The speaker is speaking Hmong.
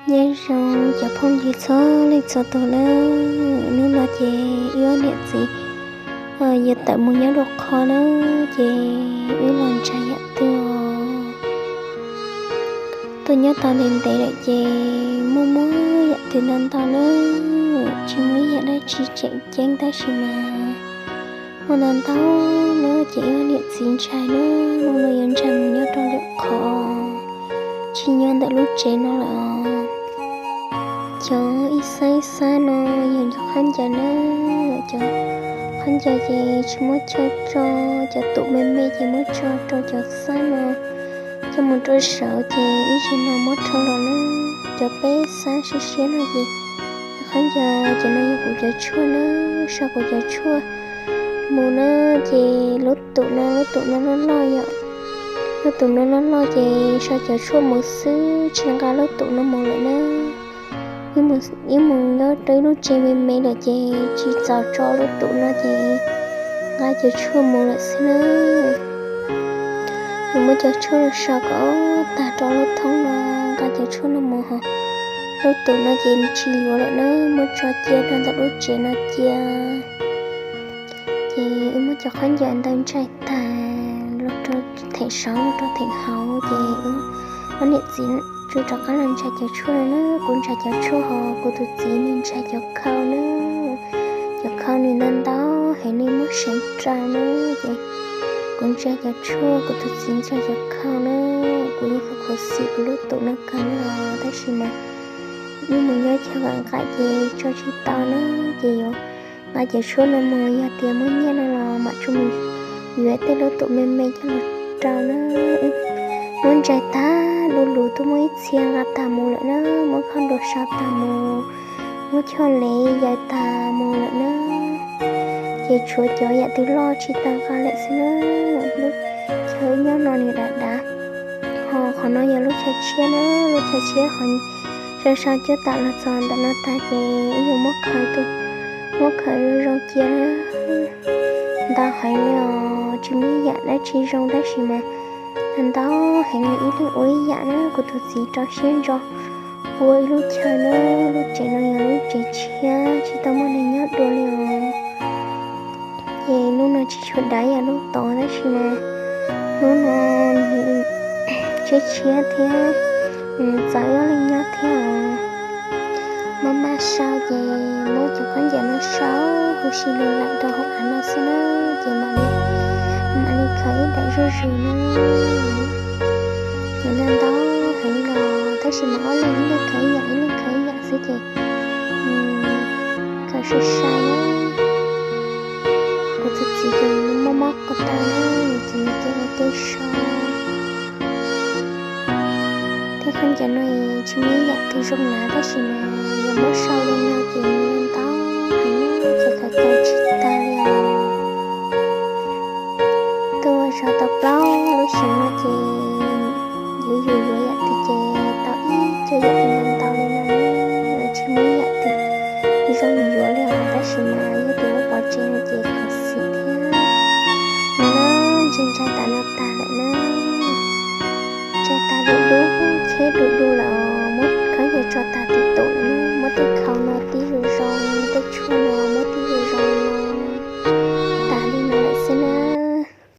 Nyob zoo cov phooj ywg txhua leej txhua tus na, hnub no ces wb ob niam txiv yuav tawm mus nyob dua qhov na, ces wb los ntshai yam twg os. Tuaj nyob tau ntev ntev lawm ces muaj muaj yam twg ntau ntau na, tsis muaj ib yam dab tsi tseem ceeb tab sis mas muaj ntau ntau na, ces wb ob niam txiv ntshai na, hnub no yuav ntshai mus nyob rau lwm qhov, tsis nyob ntawm lub tsev no lawm os. Cov ib xab ib xab no yog cov khaub ncaws na, cov khaub ncaws ces tsis muab chaw tso, cov tum me me ces muab tso rau cov xab no, coj mus rau saud ces ib zaug no muab rho los na. Cov peb xab siab siab no ces cov khaub ncaws, cov no yog kuv cov tshuaj na, sau kuv cov tshuaj mus na, ces lub tum no, lub tum no loj loj yom, lub tum no loj loj ces sau cov tshuaj mus xwb tsis nqa lub tum no mus lawm na. Wb mus nyob rau ib lub tsev me me lawm ces tsis txaus tso lub tum no ces nqa cov tshuaj mus lawm xwb na. Nws muab cov tshuaj no sau kom tag rau lub thoob no, nqa cov tshuaj no mus hos. Lub tum no ces nws tsis yuav lawm na, muab tso cia rau ntawm lub tsev no cia. Ces wb muab cov khaub ncaws ntawd ntsaig tag los rau theem saud los rau theem hauv ces wb ob niam txiv tsuas rov qab los ntshai cov tshuaj na. Kuv ntshai cov tshuaj hos kuv tus txiv nws ntshai cov khau na. Cov khau nws ntau ntau heev, nws muab seev rau na, ces kuv ntshai cov tshuaj, kuv tus txiv ntshai cov khau na. Kuv yeej khuv xim kuv lub tum no kawg li os, tab sis mas wb mus nyob chaw vam nqaim ces tso tsis tau na, ces yuav nqa cov tshuaj no mus, yog tias muaj nyiaj no los mam tsuas mus yuav tej lub tum me me coj los rau na. Muab ntsaig tag du lug tuaj muab ib txhia nqa tag mus lawm na, muab khauj nruas sau tag mus, muab choj lev yaws tag mus lawm na. Ces tshuav cov yam twg loj tsis tau nqa lawm xwb na. Lub chaw wb nyob no nws dav dav, hos qhov no yog lub chaw tshiab na, lub chaw tshiab qhov sau sau cuab tam los txog ntawm no tag ces wb yuav muab khaws, muab khaws zoo zoo cia na. Ntau heev li os, tsis muaj ib yam dab tsi zoo tab sis mas ntau heev li, ib leeg ua ib yam na. Kuv tus txiv rau siab ntso ua ib lub chaw na, lub tsev no yog lub tsev tshiab tsis tau muaj neeg nyob dua li os. Ces lub no tsis tshua dav yam lub tod tab sis mas lub no nws tshiab tshiab thiab, txaus wb ob leeg nyob thiab os. Maj maj sau ces muab cov khaub ncaws no sau huv si li lawm rau hauv av no xwb na, ces mam li, mam li khaws ib daim zuj zus na. Ces ntau ntau heev los tab sis mas ob leeg ib leeg khaws ib yam ib leeg khaws ib yam xwb ces khaws sai sai na. Kuv tus txiv ces mob mob ko taw na, ces nws ces ua tej so. Tej khaub ncaws no tsis muaj ib yam twg zoo na tab sis mas yog muab sau li no ces